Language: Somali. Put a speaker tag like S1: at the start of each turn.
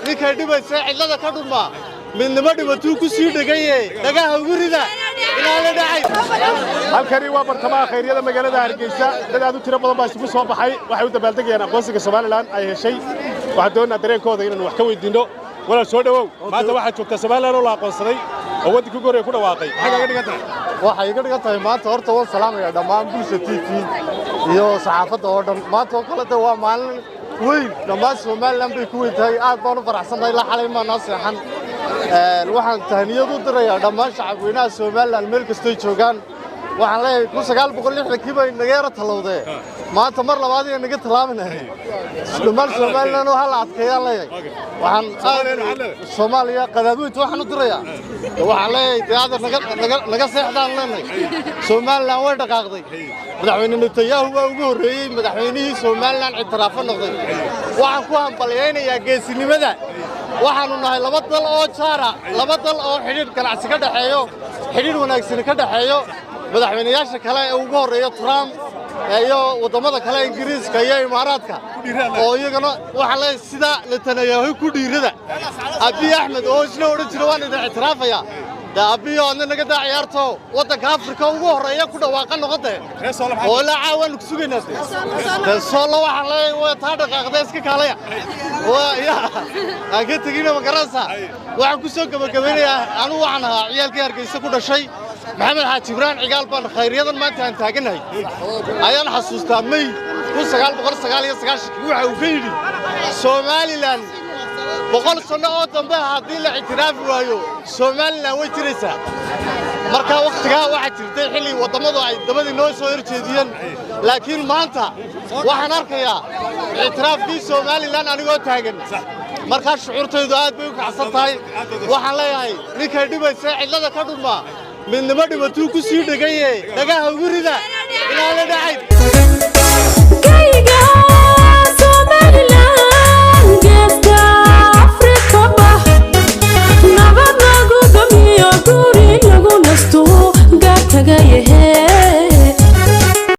S1: Ninkay dhibaysa cidlada ka dhunmaa, midnimo dhibatuu ku sii dhegaye, dhagaha ugu rida inaan la dhacay.
S2: Halkani waa bartamaha khayryada magaalada Hargeysa. Dad aad u tiro badan baa isugu soo baxay. Waxay u dabaaldegayaan aqoonsiga Somaliland ay heshay. Waxaan doonaa dareenkooda inaan wax ka weydiinno. Walaal, soo dhowow. Maanta waxaad joogtaa Somaliland oo la aqoonsaday oo waddankii ugu horreeya ku dhawaaqay. Maxay kaaga dhigan tahay?
S1: Waxay iga dhigan tahay maanta, horta waan salaamaya dhammaan Bulsha TV iyo saxaafadda oo dhan. Maanta oo kale de waa maalin weyn, dhammaan Somaliland bay ku weyn tahay. Aad baan u faraxsannahay, la xalay maanaa seexan. Waxaan tahniyad u dirayaa dhammaan shacabweynaha Somaliland meel kastoy joogaan. Waxaan leeyahay 1960-kii bay naga yara talowdee, maanta mar labaad inay naga tallaabinahay. Dhammaan Somaliland oo hala adkeeyaan leeyahay. Waxaan Soomaaliya qadaadweynta waxaan u dirayaa, waxaan leeyahay dee adeer naga seexdaan leenahay. Somaliland way dhaqaaqday. Madaxweyne Netanyahu waa ugu horreeyey madaxweynihii Somaliland ictiraafo noqday. Waxaan ku hambalyaynayaa geesinimada. Waxaannu nahay laba dal oo jaara, laba dal oo xidhiidh ganacsi ka dhexeeyo, xidhiidh wanaagsani ka dhexeeyo. Madaxweynayaasha kale ee ugu horreeya Trump iyo waddamada kale, Ingiriiska iyo Imaaraadka oo iyagana, waxaa leeyahay sida Netanyahu ku dhiirada. Abiy Axmed oo isna odhan jira waan idin ictiraafayaa, dee Abiyo adna naga daa ciyaarto. Waddanka Afrika ugu horreeya ku dhawaaqa noqonte oo ilaa caawaanu ku sugaynaa. Dee Soolo waxaan leeyahay waa taa dhaqaaqda, iska kaalaya waa ya aan ka tegina, ma garanaysaa? Waxaan ku soo gebagabaynayaa, anugu waxaan ahaa ciyaalkii Hargeysa ku dhashay. Maxamed Xaaji Ibraahim Cigaal baan khayryadan maanta aan taagannahay ayaan xasuustaa May 1999-kii waxa uu ka yidhi: Somaliland 100 sanno oo dambe haddii la ictiraafi waayo, Somaliland way jiraysaa. Marka wakhtigaa waxaa jirtay xilli waddamadu ay dabadii noo soo horjeediyeen, laakiin maanta waxaan arkayaa ictiraafkii Somaliland anigoo taagan. Markaa shucuurtaydu aad bay u kacsan tahay. Waxaan leeyahay ninkay dhibaysa cidlada ka dhunmaa, midnimo dhibatuu ku sii dhegaye, dhagaha ugu rida inaan la dhacayn.
S3: Kayga.